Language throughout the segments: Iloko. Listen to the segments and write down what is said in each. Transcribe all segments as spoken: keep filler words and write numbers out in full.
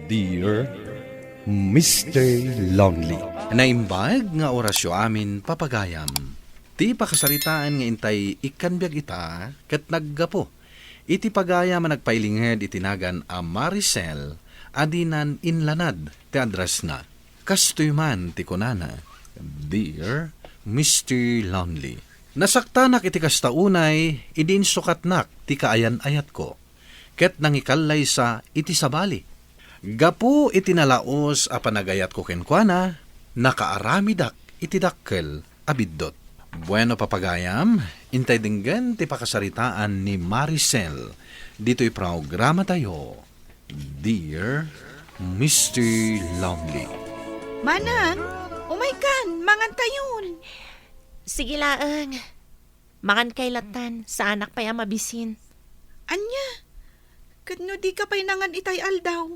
Dear Mister Lonely. Naimbag nga orasyo amin, papagayam. Ti pakasaritaan nga intay ikkan biag ita ket naggapu iti pagayam a nagpailinged iti nagan a Maricel a dinan inlanad ti addressna. Kastoy man ti kunana, "Dear Mister Lonely, nasaktanak iti kasta unay idi insukatnak ti kaayan-ayatko, ket nangikallaysa iti sabali. Gapu iti nalaos a panagayatko kenkuana, nakaaramidak iti dakkel a biddut." Bueno, papagayam, intay denggen ti pakasaritaan ni Maricel ditoy programatayo, Dear Mister Lonely. Manang, umaykan, mangantayon. Sige laeng. Mangankay lattan, saanak pay a mabisin. Ania? Ket no dika pay nangan itay aldaw,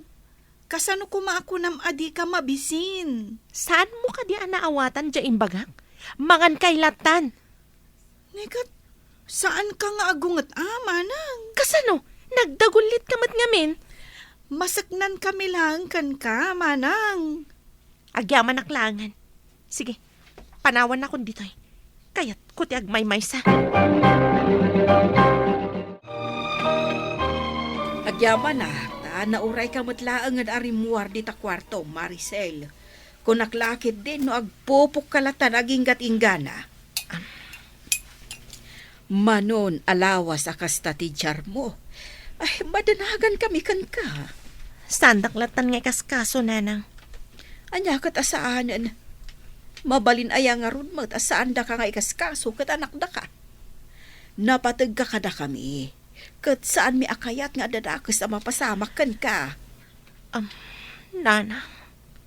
kasano koma a kunam a dika mabisin? Saanmo kadi a naawatan diay imbagak? Mangankay lattan. Ni ket, saanka nga agunget a, manang? Kasano? Nagdagullitka met ngamin? Maseknankami laeng kenka, manang. Agyamanak laengen. Sige, panawannakon ditoy. Kayatko ti agmaymaysa. Agyamanak, ta naurayka met laengen a rimmuar dita kuarto, Maricel. Kunak la ketdin no agpupokka lattan aginggat-inggana. Manon a lawas a kasta ti diarmo. Ay, madanagankami kenka. Saandak lattan nga ikaskaso, nanang. Ania ket a saanen? Mabalin aya ngarud met a saandaka nga ikaskaso ket anakdaka? Napategka kadakami, ket saanmi a kayat nga adda dakes a mapasamak kenka. Am, nanang.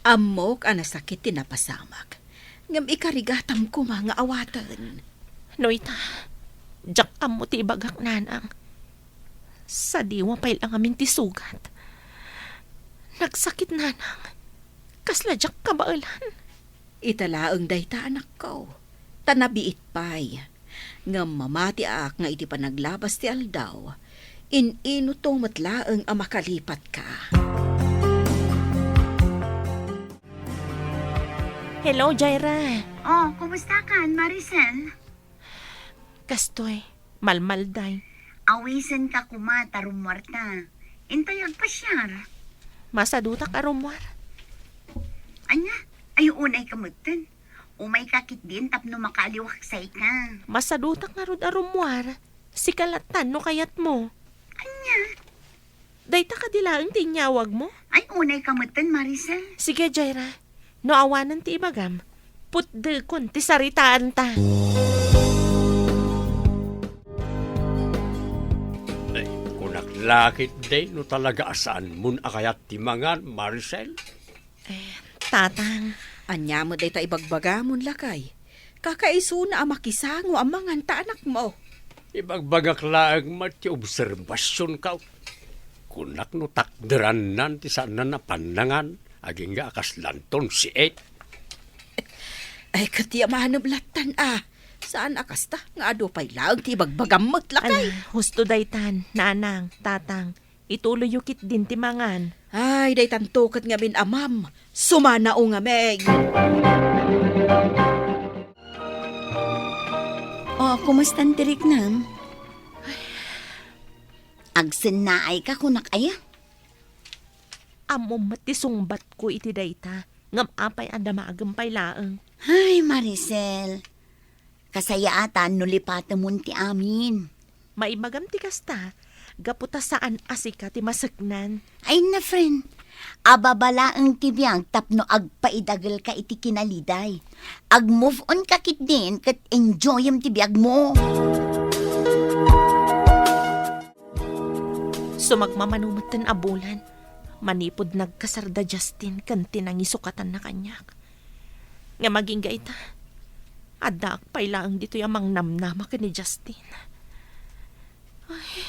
Ammok a nasakit ti napasamak, ngem ikarigatam koma nga awaten. No ita, diak ammo ti ibagak, nanang. Sadiwa pay la ngamin ti sugat. Nagsakit, nanang. Kasla diak kabaelan. Ita laeng dayta, anakko, ta nabiit pay. Ngem mamatiak nga iti panaglabas ti aldaw, in-inuto met laeng a makalipatka. Hello, Jaira. Oh, kumusta kan, Maricel? Kastoy, malmalday. Awisenka koma ta rummuarta. Intay agpasiar. Masadutak a rummuar. Ania? Ay, unayka metten. Umayka ketdin tapno makaaliwaksayka. Masadutak ngarud a rummuar. Sika lattan no kayatmo. Ania? Dayta kadi laeng ti inyawagmo? Ay, unayka metten, Maricel. Sige, Jaira. No awanen ti ibagam, putdekon ti saritaanta. Ay, kunak la ketdi no talaga a saanmon a kayat ti mangan, Maricel. Eh, Tatang. Ania met dayta ibagbagamon, lakay? Kakaisuna a makisango a mangan ta anakmo. Ibagbagak laeng met ti obserbasionko. Kunak no takderannan ti saanna a pannangan, agingga a kaslanton siit. Ay, ket ya manem lattan a. Saan a kasta nga adu pay laeng ti ibagbagam met, lakay? Ala, husto daytan, nanang, tatang. Ituloyyo ketdin ti mangan. Ay, daytanto ket ngamin, amam. Sumanao ngamin. O, kumustan ti riknam? Agsennaayka kunak aya? Ammom met ti sungbatko iti dayta, ngem apay a damagem pay laeng. Ay, Maricel, kasayaatan no lipatemon ti amin. Maibagam ti kasta, gapu ta saan a sika ti maseknan. Ay na, friend, ababa laeng ti biag tapno agpaidagelka iti kinaliday. Ag-move on ka ketdin ket enjoyem ti biagmo. Sumagmamano metten a bulan, manipud nagkasar da Justin ken ti nangisukatanna kaniak. Ngem agingga ita, addaak pay laeng ditoy a mangnamnama ken ni Justin. Ay,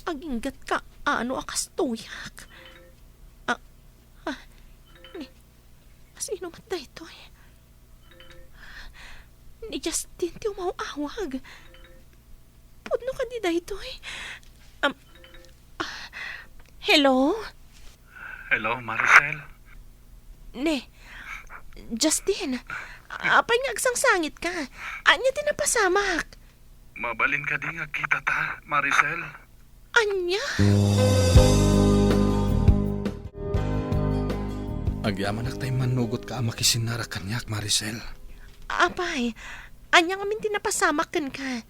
aginggat kaano a kastoyak. Ah, ah, ni, sino met daytoy? Ni Justin ti umaw-awag. Pudno kadi daytoy? Am, ah, hello? Hello, Maricel? Ne, Justin, apay nga agsangsangitka? Ania ti napasamak? Mabalin kadi nga agkitata, Maricel? Ania? Agyamanak ta immannugotka a makisinnara kaniak, Maricel. Apay, ania ngamin ti napasamak kenka?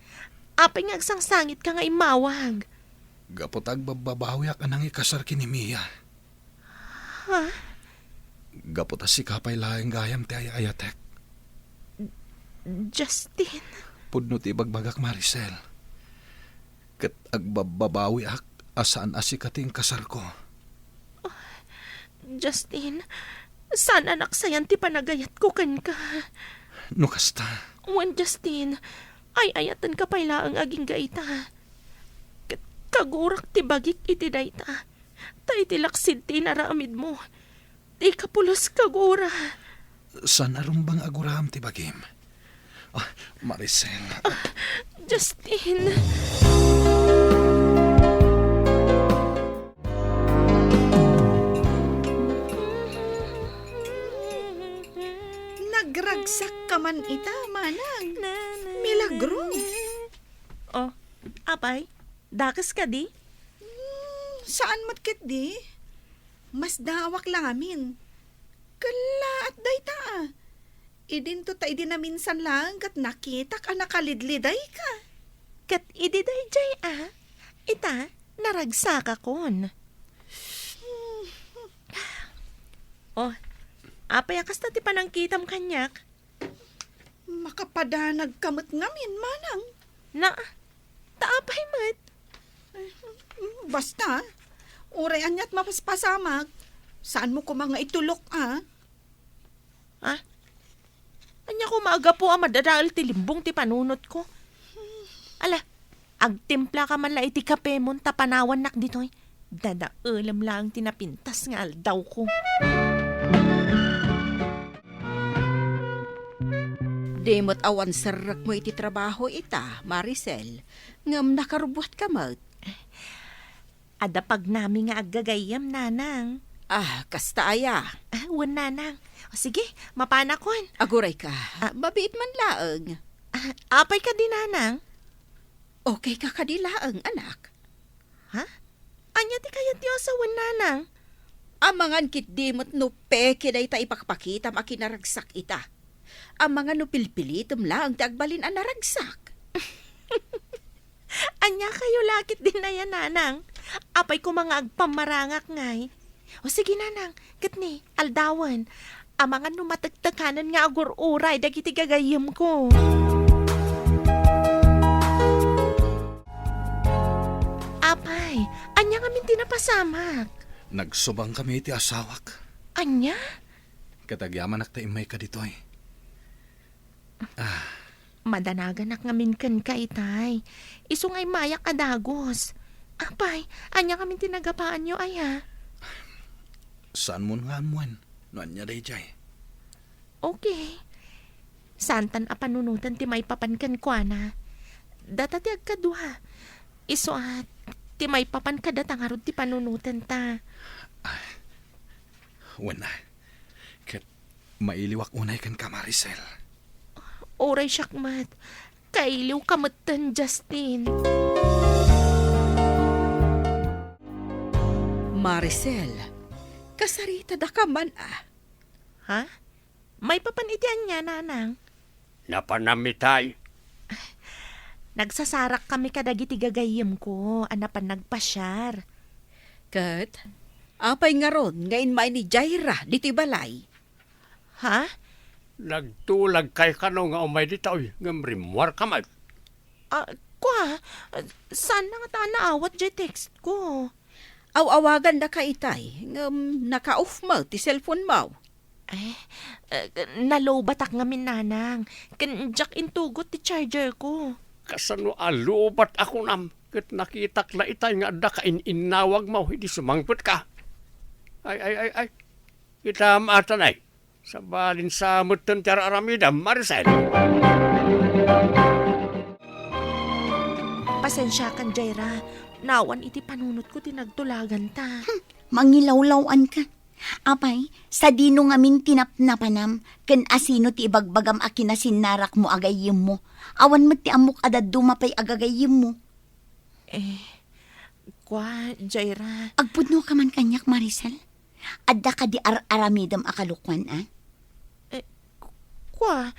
Apay nga agsangsangitka nga immawag? Gapu ta agbabbabawiak a nangikasar ken ni Mia. Ha? Gapu ta sika pay laeng gayam ti ay-ayatek. Justin. Pudno ti ibagbagak, Maricel. Ket agbabbabawiak a saan a sika ti inkasarko. Justin, saan a naksayan ti panagayatko kenka. No kasta. Wen, Justin, ay-ayatenka pay laeng agingga ita. Ket kagurak ti bagik iti dayta. Ta iti laksid ti inaramidmo, dika pulos kagura. Saan a rumbeng a guraem ti bagim. Ah, Maricel. Ah, Justin. Nagragsak ka man ita, manang. Milagro. Oh, apay, dakes kadi? Hmm, saan met ketdi? Masdaawak la ngamin. Kellaat dayta, a. Idinto ta idi naminsan laeng ket nakitak a nakalidlidayka. Ket idi daydiay, a, ita, naragsakakon. Hmm. Oh, apay a kasta ti panangkitam kaniak? Makapadanagka met ngamin, manang. Na, ta apay met? Basta, uray aniat mapaspasamak, saanmo koma nga itulok, a? Ah? Ania koma a gapu a madadael ti limbong ti panunotko? Ala, agtimplaka man la iti kapemon ta panawannak ditoy. Dadaelem laeng ti napintas nga aldawko. Di met awan serrekmo iti trabaho ita, Maricel, ngem nakarubbuatka met. Adda pagnami nga aggagayyem, nanang. Ah, kasta aya? Ah, wen, nanang. O, sige, mapanakon. Agurayka, ah, mabiit man laeng. Ah, apay kadi, nanang? Okay ka kadi laeng, anak? Ha? Ania ti kayatyo a sawen, nanang? Amangan ketdi met no peke dayta ipakpakitam a kinaragsak ita. Amangan no pilpilitem laeng ti agbalin a naragsak. Ania kayo la ketdin aya, nanang? Apay koma nga agpammarangak ngay. O sige, nanang, ket ni, aldawen. Amangan no matektekanen nga agur-uray dagiti gagayyemko. Apay, ania ngamin ti napasamak? Nagsubangkami iti asawak. Ania? Ket agyamanak ta immayka ditoy. Ah. Madanaganak ngamin kenka, itay. Isu nga immayak a dagus. Apay, ania ngamin ti nagapaanyo, aya? Saanmon nga ammoen no ania daydiay? Okay. Saantan a panunoten ti maipapan kenkuana. Data ti agkadua. Isu a, ti maipapan kadata ngarud ti panunotenta. Ah, wen a. Ket mailiwak unay kenka, Maricel. Uray siak met. Kailiwka metten, Justin. Maricel, kasaritadaka man a? Ha? Maipapan iti ania, nanang? Napanam itay. Nagsasarakkami kadagiti gagayyemko a napan nagpasiar. Ket, apay ngarud nga immay ni Jaira ditoy balay? Ha? Nagtulagkay kano nga umay ditoy, ngem rimmuarka met. Ah, kua, saan na ngata a naawat jay text ko? Aw-awagandaka itay, ngem naka-off met ti cellphone mo. Eh, eh, nalobatak ngamin, nanang. Ken diak intugot ti charger ko. Kasano a lobat a kunam? Ket nakitak la itay nga adda kain-innawag mo idi sumangpetka. Ay, ay, ay, ay. Kita maatanay. Sabalin sa metten ti ar-aramidam, Maricel. Pasensiakan, Jaira. Naawan iti panunotko ti nagtulaganta. Hmm. Mangilawlaw-anka. Apay, sadino ngamin ti napnapanam, ken asino ti ibagbagam a kinasinnarakmo a gayyemmo? Awan met ti ammok a dadduma pay a gagayyemmo. Eh, kua, Jaira. Agpudnoka man kaniak, Maricel. Adda kadi ar-aramidem a kalokuan, a? Eh, ku-, kua.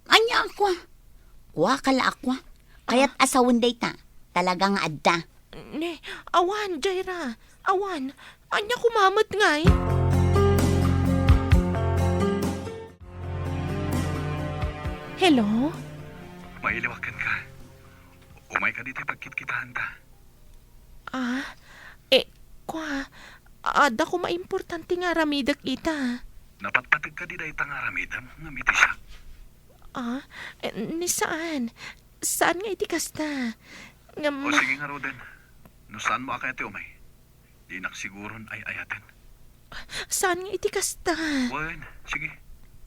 Ania a kua? Kuaka la a kua. Kayat a sawen dayta. Talaga nga adda. Ne, awan, Jaira. Awan. Ania koma met ngay? Hello? Mailiwak kenka. Umayka ditoy pagkitkitaanta. Ah, eh, kua, adda koma importante nga aramidek ita. Napatpateg kadi dayta nga aramidem ngem iti siak? Ah, eh, ni saan. Saan nga iti kasta. Ngem O sige ngaruden, no saanmo a kayat ti umay, dinak siguron ay-ayaten. Saan nga iti kasta. Wen, sige.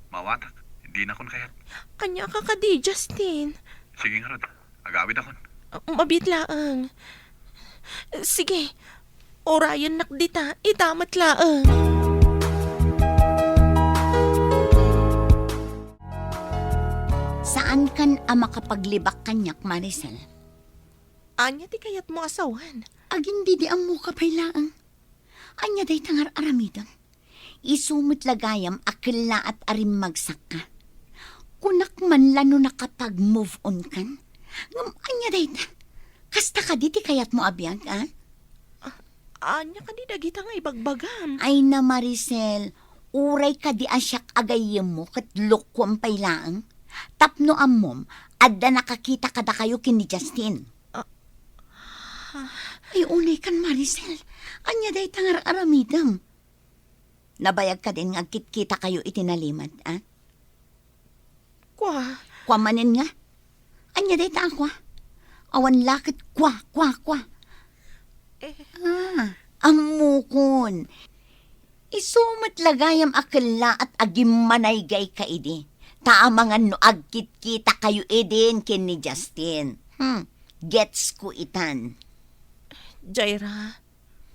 Maawatak. Dinakon kayat. Ania ka kadi, Justin? Sige ngarud. Agawidakon. Ah, mabiit laeng. Sige. Urayennak dita. Ita met laeng. Saankan a makapaglibak kaniak, Maricel. Ania ti kayatmo a sawen? Agin-didiammoka pay laeng. Ania dayta nga ar-aramidem? Isu met la gayam a kellaat a rimmagsakka. Kunak man la no nakapag-move on kan? Ngem ania dayta? Kasta kadi ti kayatmo a biag, a? Ah, ania kadi dagita nga ibagbagam? Ay na, Maricel, uray kadi a siak a gayyemmo ket lokoem pay laeng. Tapno ammom, adda nakakita kadakayo ken ni Justin. Ah. Ay, unay kan, Maricel. Ania dayta nga ar-aramidem? Nabayag kadin nga agkitkitakayo iti nalimed, a? Kua. Kua manen nga? Ania dayta a kua? Awan la ket kua, kua, kua. Eh. Ah, ammokon. Isu met la gayam a kellaat a gimmanaygayka idi. Ta amangan no agkitkitakayo idin ken ni Justin. Hmm, gets ko itan. Jaira,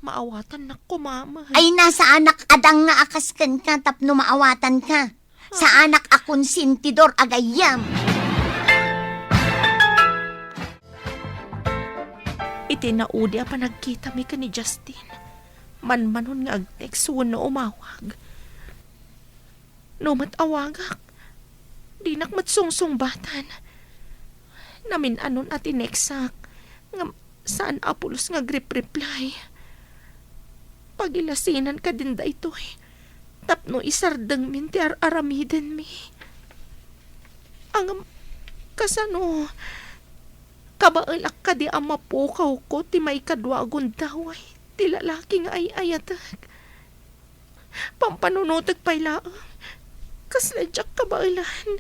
maawatannak koma met. Ay, na, saanak a danga a kas kenka tapno maawatanka. Saanak a konsentidor a gayyem. Iti naudi a panagkitami ken ni Justin, manmanon nga ag-text wenno umawag. No met awagak, dinak met sungsungbatan. Namin-anon a tineksak, ngem saan a pulos nga agrep-reply. Pagilasinan kadin daytoy, tapno isardengmin ti ar-aramidenmi. Ngem kasano? Kabaelak kadi a mapukawko ti maikadua a gundaway ti lalaki nga ay-ayatek? Pampanunotek pay laeng. Kasla diak kabaelan.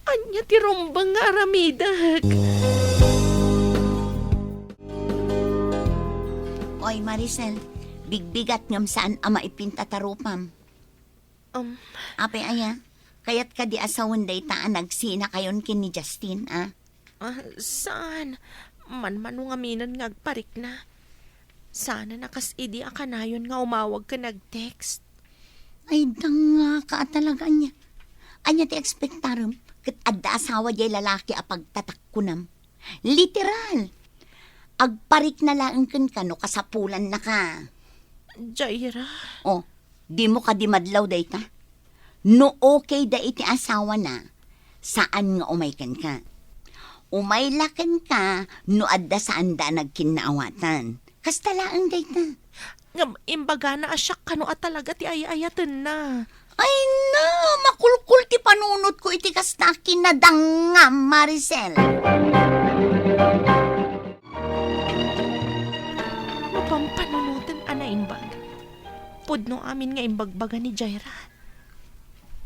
Ania ti rumbeng nga aramidek? Oy, Maricel, bigbigat ngem saan a maipintatarupam. Um. Apay aya, kayat kadi a sawen dayta a nagsinakayon ken ni Justin, a? Ah, saan? Manmano ngaminen nga agparikna. Saan a kas idi a kanayon nga umawag ken nag-text. Ay, dangngaka a talaga ania. Ania ti ekspektarem? Ket adda asawa diay lalaki a pagtatakkunam. Literal! Agparikna laeng kenka no kasapulannaka. Jaira. Oh, dimo kadi madlaw dayta? No okay da iti asawana, saan nga umay kenka. Umay la kenka no adda saanda a nagkinnaawatan. Kasta laeng dayta. Ngem imbagana a siak kano a talaga ti ay-ayatenna. Ay na, makulkol ti panunotko iti kasta a kinadangngam, Maricel. Mapampanunoten a naimbag. Pudno amin nga imbagbaga ni Jaira.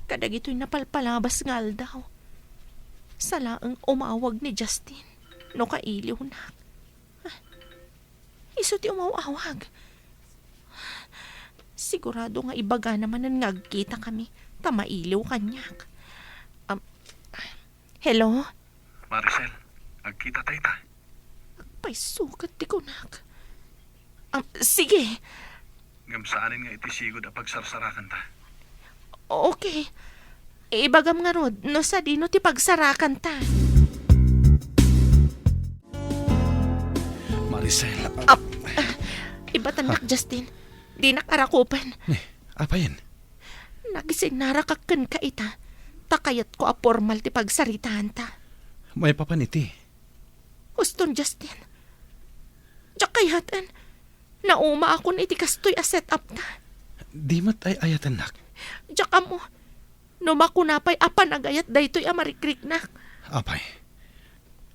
Kadagitoy napalpalabas nga aldaw, sa laeng umawag ni Justin no kailiwnak. Isu ti umaw-awag. Sigurado nga ibagana manen nga agkitakami, ta mailiw kaniak. Am, hello? Maricel, agkita tayta. Agpayso ket ti kunak. Ah, sige. Ngem saanen nga iti sigud a pagsarsarakan ta. Okay. Ibagam ngarud no sadino ti pagsarakanta. Maricel. Ap-, ah, ibatannak, Justin. Dinak arakupen. Ni, apayen? Nagisinarakak kenka ita, ta kayatko a pormal ti pagsaritaanta. Maipapan iti? Uston, Justin. Diak kayaten. Naumaakon iti kastoy a set-up ta. Di met ay-ayatennak. Diak ammo. No makuna pay a panagayat daytoy a marikriknak. Apay,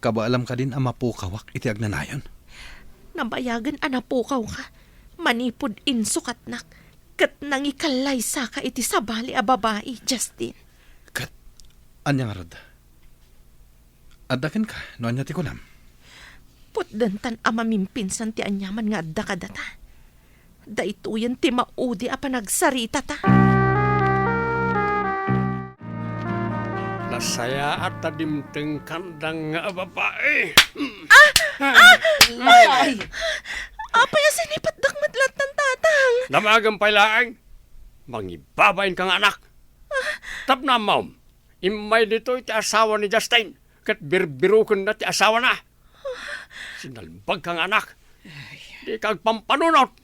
kabaelam kadin a mapukawak iti agnanayon? Nabayagen a napukawka manipud insukatnak ket nangikalaysaka iti sabali a babai, Justin. Ket ania ngarud? Adda kenka no ania ti kunam? Putdentan a mamimpinsan ti aniaman nga adda kadata. Daytoyen ti maudi a panagsaritata. Nasayaat ta dimtengkan danga a babai. Ay! Apay a sinipatdak met lattan, Tatang? Damagen pay laeng. Mangibabain ka nga anak. Tapno ammom, immay ditoy ti asawa ni Justin, ket birbirukenna ti asawana. Sinalbag ka nga anak. Dika agpampanunot.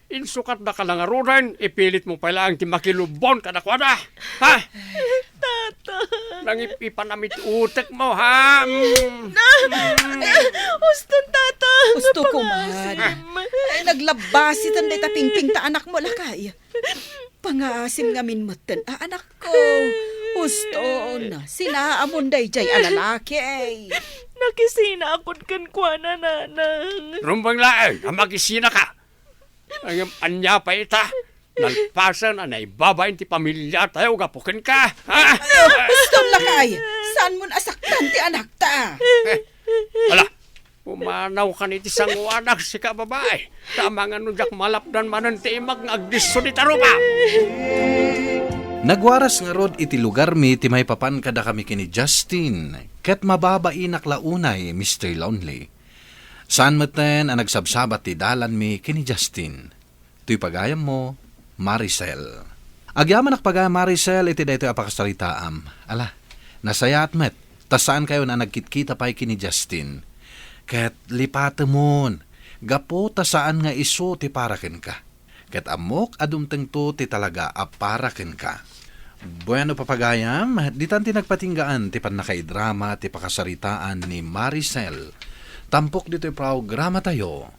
Insukat da ka la ngaruden, ipilit mo pay laeng ti makilubon kadakuada. Ha? Tata. Nangip-ipanam iti utek mo, ha? Mm. Uston, Tata. Usto ko man. Ay, naglabbasiten dayta pingpingta anak mo, lakay. Pangaasim ngamin metten a anakko. Uston, sinaamon dayjay a lalaki. Nakisina akon kenkuana, Nanang. Rumbeng laeng a makisina ka. Ngem ania pay ita? Nalpasen a naibabain ti pamiliatayo gapu kenka, ha? Uston, lakay, saan mon a saktan ti anakta? Ala, pumanaw kan iti sanguanak, sika babai. Ta amangan no diak malapdan manen ti imak nga agdisso dita rupa. Nagwaras ngarud iti lugarmi ti maipapan kadakami ken ni Justin, ket mababainak la unay, Mister Lonely. Saan metten a nagsabsabat ti dalanmi ken ni Justin. Toy pagayammo, Maricel. Agyamanak pagayam, Maricel, iti daytoy a pakasaritaam. Ala, nasayaat met, ta saankayon a nagkitkita pay ken ni Justin. Ket lipatemon, gapu ta saan nga isu ti para kenka. Ket ammok a dumtengto ti talaga a para kenka. Bueno, papagayam, ditan ti nagpatinggaan ti pannakaidrama ti pakasaritaan ni Maricel. Tampok ditoy programatayo,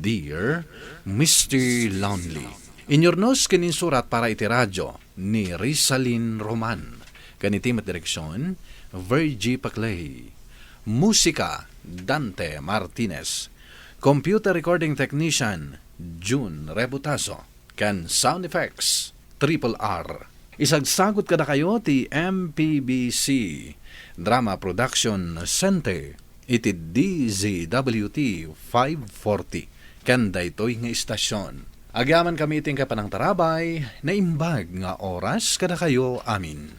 Dear Mister Lonely. Inyurnos ken insurat para iti radio ni Rizalin Roman. Ken iti met direksion, Virgie Paclay. Musika, Dante Martinez. Computer recording technician, June Rebutazo. Ken sound effects, Triple R. Isagsagut kadakayo ti M P B C Drama Production Center iti D Z W T five forty ken daytoy nga istasion. Agyamankami iti panangtarabay, naimbag nga oras kadakayo amin.